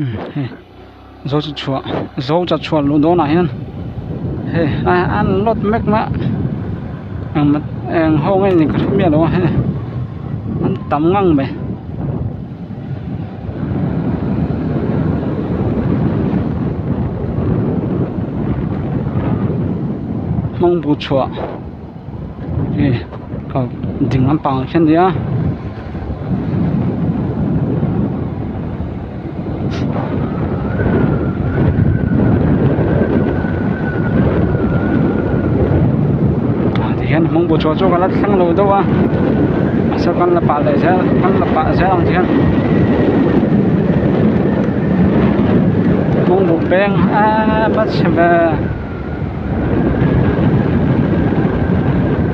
Umm hei zo chu chhuah zo cha chhuah luh dawnah hian hei a an load mek a engmaw eng ho nge ni ka hre miah lo a hei an tam ngang mai. Hmawng bu chhuah hei ka ding lampang ah khian a ni a. Tihian hmawng bu chhuah chu ka la thleng lo deuh a mahse kan la pah leh zel kan la pah zel ang tihian hmawng bu peng emm a chhe ve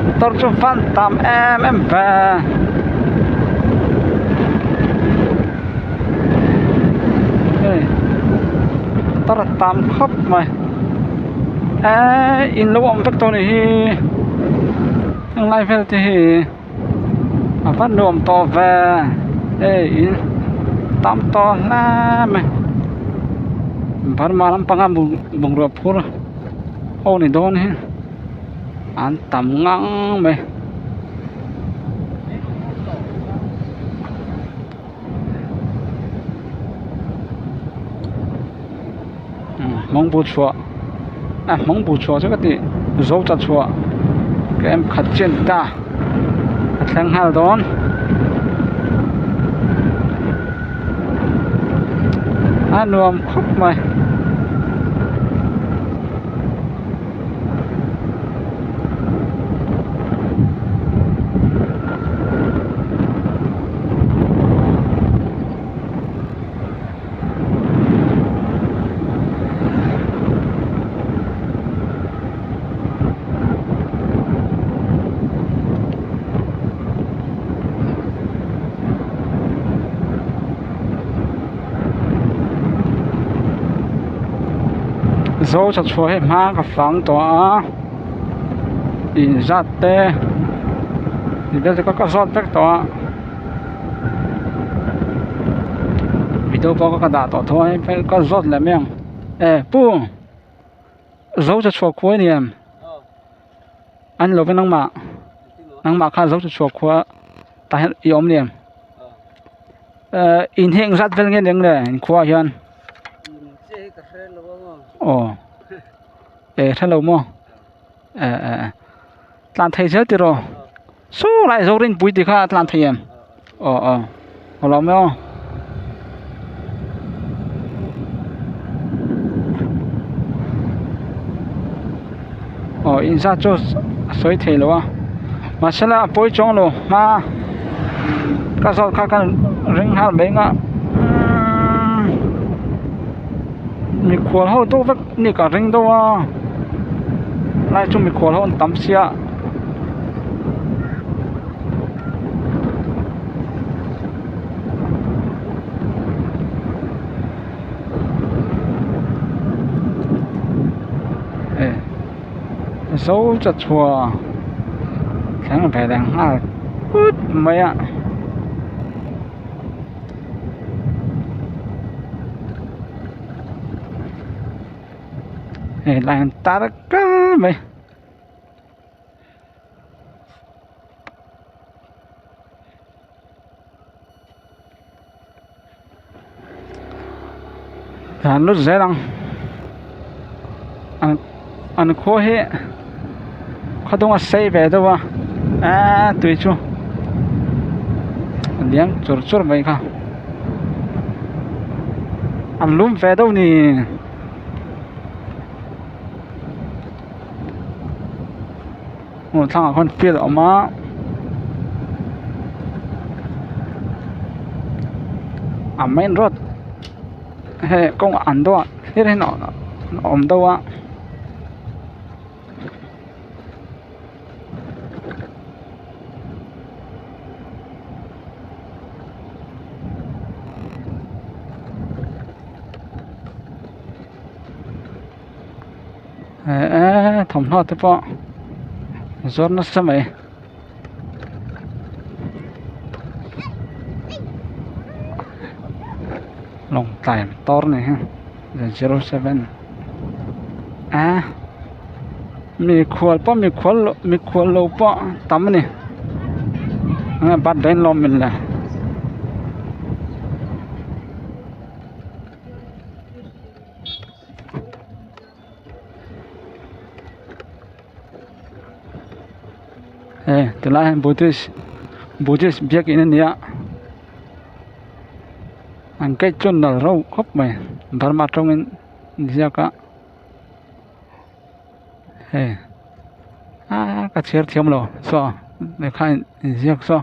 motor chu van tam em em ve. Hei motor a tam khawp mai eee in lo awm vek tawh a nih hi heng lai vel te hi a va nuam tawh ve hei in tam tawh hle mai burma lampanga bungrua phur ho ni dawn hi an tam ngang mai. Hmawng bu chhuah a hmawng bu chhuah chu ka tih zo cha chhuah ka em khat chian ta a thleng nghal dawn a nuam khawp mai. Zo cha chhuah hi hma ka fang tawh a inzat te vel te ka zawt vek tawh a video pawh ka dah tawh tho a hei ka zawt leh mai ang e pu zo cha chhuah khua a ni em an lo ve nangmah nangmah kha zo cha chhuah khua tah hian i awm ni em eh in hi engzat vel nge ni ang le in khua ah hian. Aw e hrelo maw e e tlan thei zel tiraw saw lai Zorinpui tih kha a tlan thei em aw aw ka lawm e aw. Aw inzat chu a sawi thei lo a mahsela a pawi chuang lo hma ka zawt kha ka ring nghal mai ang a mikhual ho deuh vek ni ka ring deuh a lai chu mikhual ho an tam sia. Zo cha chhuah thleng ve leh nghal put mai a. Hei lai an tar kar mai. An lut zel ang an an khua hi khaw dung a sei ve deuh a eee tui chu a liam chur chur mai kha an lum ve deuh ni. Hmun thlangah khuan field a awm a a main road hei kawng an dawh ah hlir hian a awm deuh a. Eee thawmhnaw te pawh zawr nasa mai. Lawng tlai motor ni hi 07 a mikhual pawh mikhual loh mikhual lo pawh tam a ni enge birthday an lawm mil le. Hei tilai hian buddhist buddhist biakin a ni a an gate chu nal reuh khawp mai burma tawngin an ziak a hei aaa ka chhiar thiam lo saw lehkha inziak saw.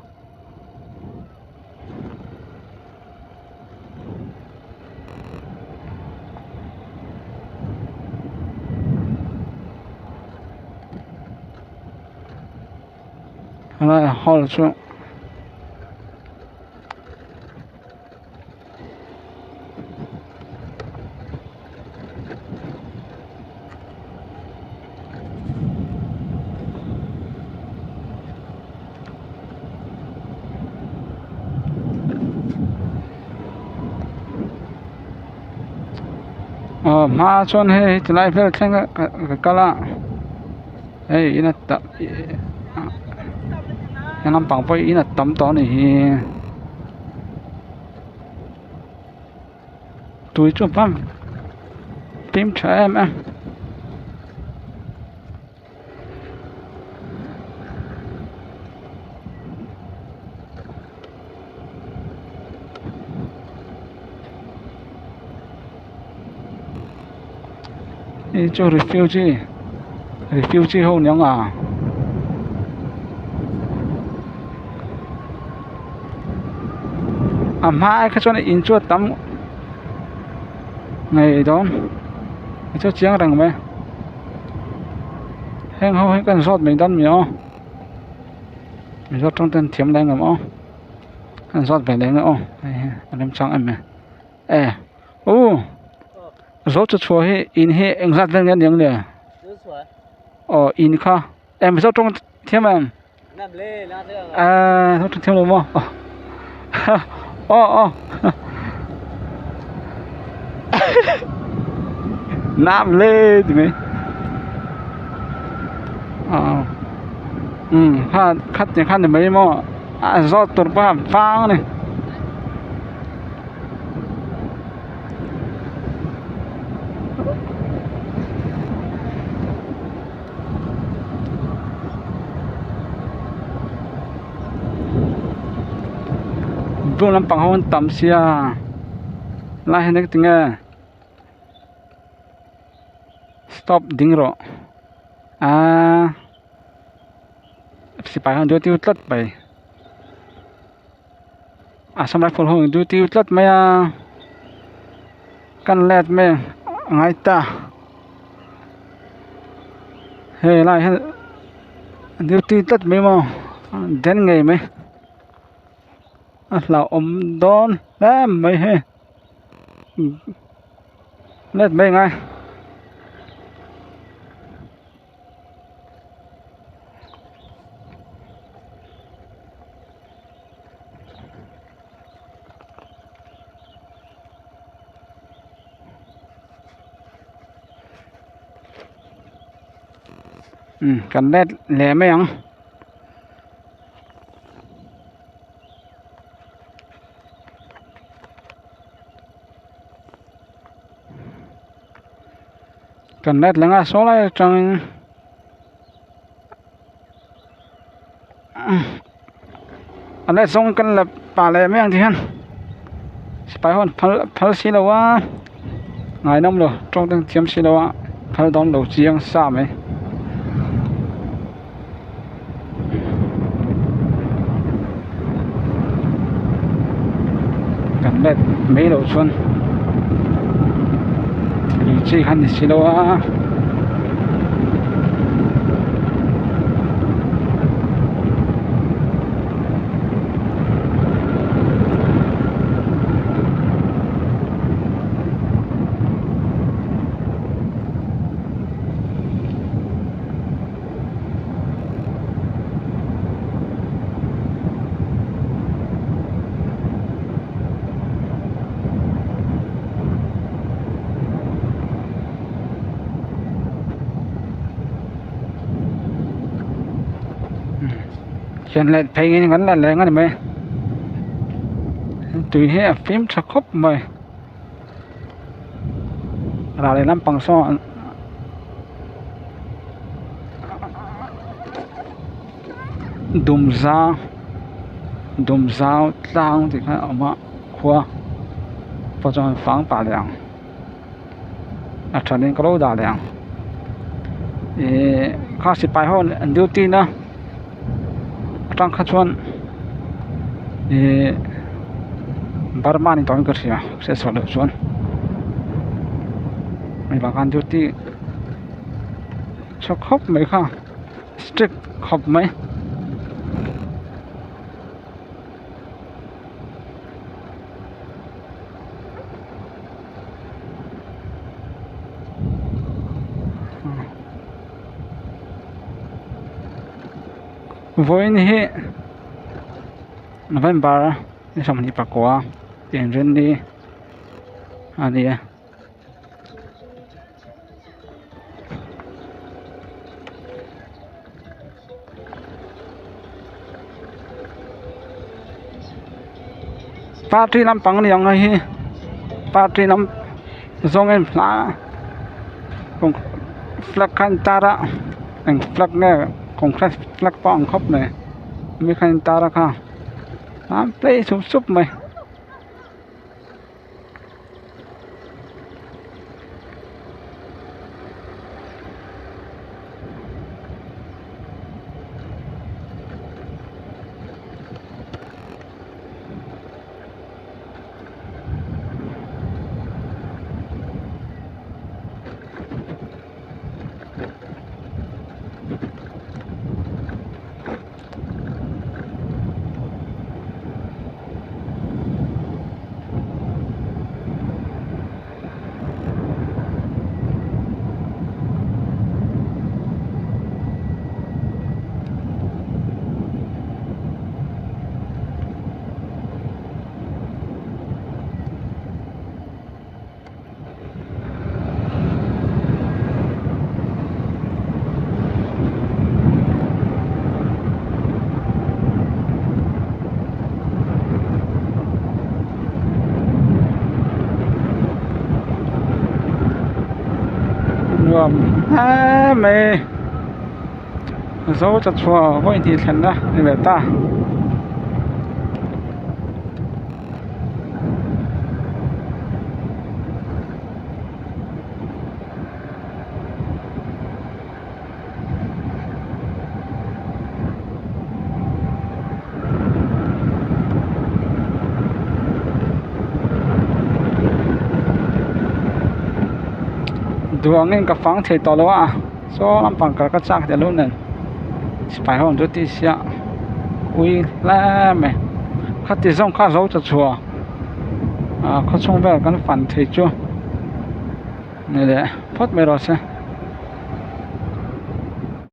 Helai hall chu aw hmaah chuan hei ti lai vel thleng a ka kal a hei in a ta he lampang pawh hi in a tam tawh a ni hi tui chu a fim tha em em. Hei chu refugee refugee ho niang a a hma kha chuan in chu a tam ngei dawn chu chiang reng mai. Heng ho hi kan zawt mai dawn mi aw mizo tawng ten thiam leh ngam aw kan zawt ve leh nge aw hei hi a remchang em mai e u zo chu chhuah hi in hi engzat vel nge aniang le aw in kha e mizo tawng thiam em a mizo tawng thiam lo maw aw aw nam le ti mai aw um kha khat ti khan ni mai maw a zawt tur pawh a vang a ni. Blue lampang ho an tam sia lai hian engtinge stop ding rawh aaa sipai ho an duty tlat mai assam rifle ho an duty tlat mai a kan let mai a ngai ta hei lai hian duty tlat mai maw den ngei mai a hlauhawm dawn hle mai hei let mai ngai. Um kan let leh mai ang. Kan let leh nga saw lai atangin a let zawng kan la pah leh mai ang ti hian sipai ho an phal phal si lo a ngainawm lo tawng te an thiam si lo a phal dawn lo chiang sa mai. Kan let mai loh chuan lui chi kha ni si lo a. Hian let phei in kan la leng a ni mai tui hi a fim tha khawp mai ral leh lampang sawn dum zau dum zau tlang tih kha a awm a khua pawh chuan fang pah leh ang a then in ka lo dah leh ang ihh kha sipai ho an duty na atang kha chuan ihh Burma ni tawhin ka hria hriatchhuah loh chuan hei vang khan duty tha khawp mai kha strict khawp mai. Vawiin hi November ni 29 inrinni a ni a. Party lampang a ni ang hei hi party lam zawng a inhla a flag kha a intar a eng flag nge congress flag pawh a ang khawp mai mi kha a intar a kha a play sup sup mai. Nuam hle mai zo cha chhuah vawi hnih thlenna ni leh ta. Duangin ka fang thei tawh lo a saw lampang kal ka chak tel lo nen sipai ho an duty sia ui hle mai khati zawng kha zo ta chhuah ah khawchhung vel kan fan thei chu ni leh phawt mai rawh se.